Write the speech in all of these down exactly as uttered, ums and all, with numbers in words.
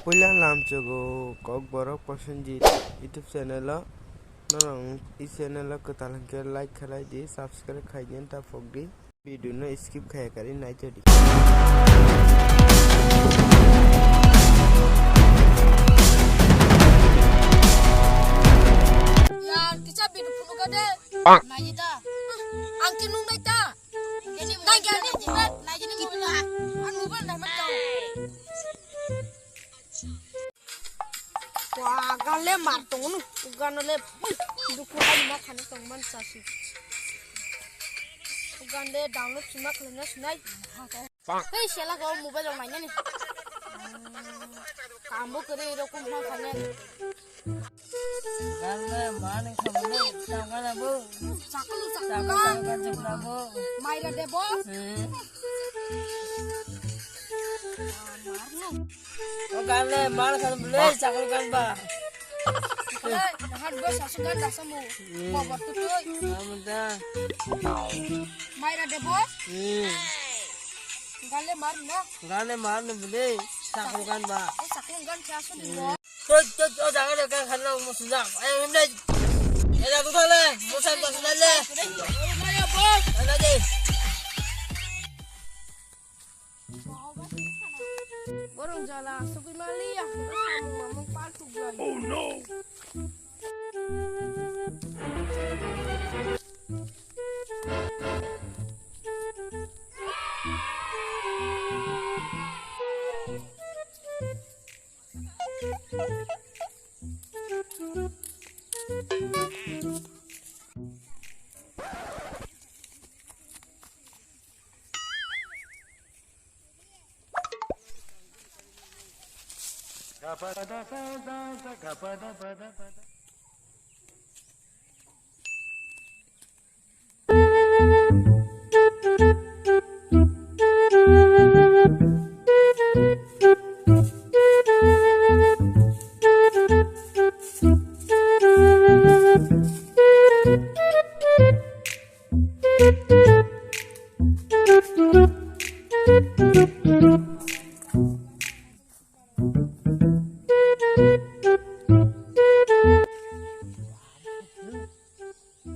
Puila lamchogo Kokborok Prosenjit YouTube channel o. Norok i channel o kwtal hwnkhe like khlai di, subscribe khai di, ta phok di. Video no skip khaya kari nai todi. Yaar, kicha video phunuk de. Nai ta. Ang ki nung nai ta. Nai gani jibat, nai gani mobile. Ang mobile nai mat kau. Wah, gan le mar tong nu. Gan le dukhu ai ma khana tong man sa si. Gan le download sima khana sinai. Hei, sela ko mobile nai ni. Kambo kare erokom ha khana. Gan le mar ni khana ni tang kana bo. Sakulu sakulu. Tang kana bo. Maira de bo. Hmm. Mar no. O gan le mar khan bole chakol gan ba. Nahan bo sasu gan dasa mo. Hmm. Bobor tu tu. Amda. Maira de bo. Hmm. Gan le mar na. Gan le mar no bole chakol gan ba. O chakol gan kya su ni bo. Tot tot o jaga jaga khan lo mo sujak. Ayo himle. Ela tu thale. Mo san ba sunale. Maira bo. Ala de. Borong jala sugui maliya, samung mamung paltuk lai. Oh no!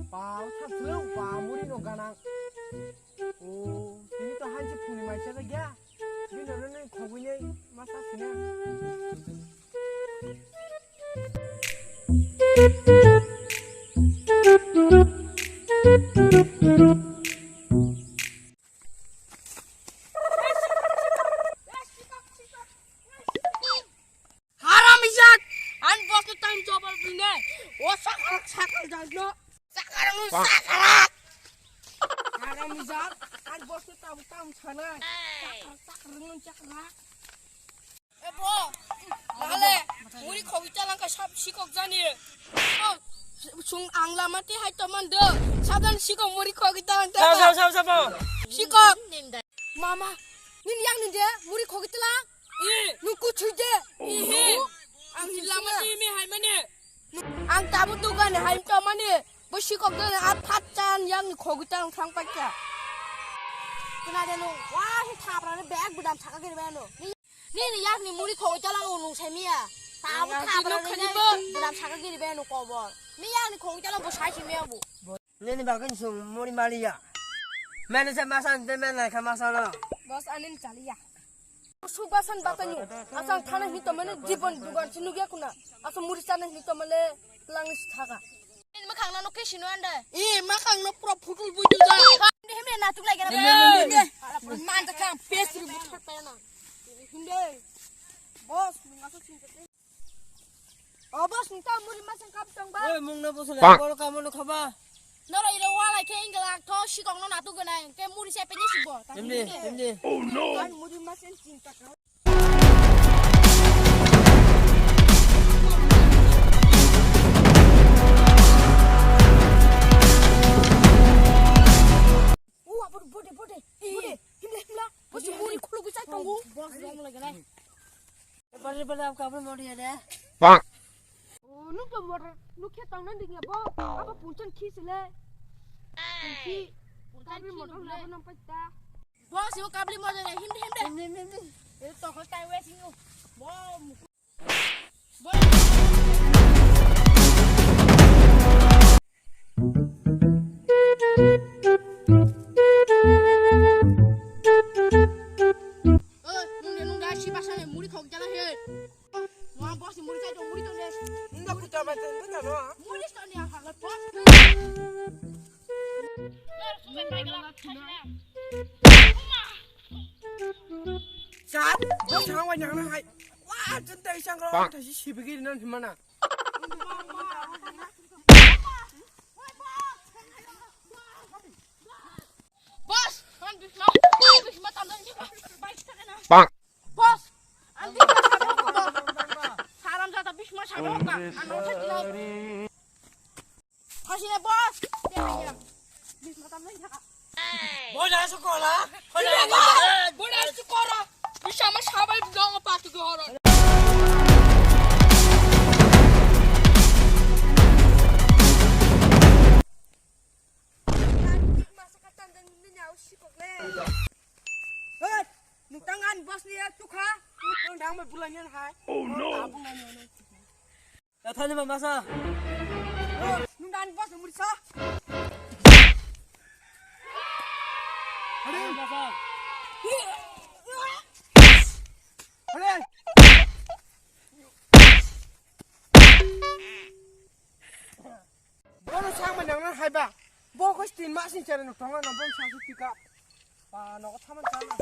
Pal thang thwlwng pa muri no ganang. O, tini to hanchi phungni mai cha gya. Bini no nung khogwi nei ma sa sina. Haramijat, ang boss no tamo jobor bine. O sakar sakar jagno. Sakar mo sakar. Haramijat, ang boss no tamo tamo sana. Sakar sakar no sakar. E bro, nale muri khogwi talangka sab sikok jani. Oh, sung ang lama ti hai to mando. Sadan sikok muri khogwi talangka. Sab sab sab sab. Sikok. Mama, nini yang ninde muri khogwi talang. Eh. Nung kuchhui de. Ehe. Ang lama ti mi hai mane. Ang tabu dugan hai to mane. Bo sikok de a phat chan yang khogwi talang thang pakya. Kuna de nung. Wah, hi thapra ne bag budam saka giri beno. Nini yakni muri khogwi talang o nung sai miya. Tamo thapra ni budam saka giri beno kobor. Mi yakni khogwi talang bo sai si miya bo. Nini bagwi sung muri maliya. Mene se masa ante mene kha masa no. Boss anin chaliya. Subasan batani. Asang thana hito mane jibon dugan sinugya kuna. Asang muri chana hito mane langis thaga. Ini makhang no khe sino anda. Eh, makhang no pura phutul bui duda. Ini himne natuk lagi na. Himne, himne, himne. Man ta kang pes ri buthar pa na. Himne. Boss, mung aso sin. O boss, nta muri masang kap tong ba. Oi, mung na boss, bol kamu no khaba. Noro iro wala khe ingla tho sikong no natuk gana. Ke muri se penye sibo. Himne, himne. Oh no. An muri masang chinta ka. Uwa, bode, bode, bode. Bode, himla, himla. Bode, muri khulugwi sai tongo. Boss, boss, lagi nai. Bode, bode, aap kaapne modi hai de. Pak. Oh, nuk to motor, nuk khe tong nan dingya bo. Abo punchon khi sile. Khi. Kabri motor na bo nam paita. Boss, yo kabri motor ya, himde, himde. Himde, himde. Yo to khol tai wes yo. Bo. Jala he. Wah, boss, muri chai dong, muri dong de. Nda kuta ba tong kuta no. Muri dong de, apa ngat boss? Chat, boss, hang wai nang nang hai. Wah, chen tai sang ro, ta si sibigi nan himana. Boss, ang bisma, ang bisma tandang ni. Bang. Boss, ang bisma sabok ko. Saram jata bisma sabok ka. Ano sa dilo. Phasine boss. Bisma tandang ni. Boda sukora. Boda sukora. Bisma sabai dong patu goro. Hei, nutang an boss ni ya tukha. Nutang bai bulai ni hai. Oh no. Tathani ma masa. Nutang boss muri sa. Hare masa. Hare. Bono sangma nangna haiba. Bo ko stin ma sing chare no tonga no bon sa su tika. Pa no ko thaman chana.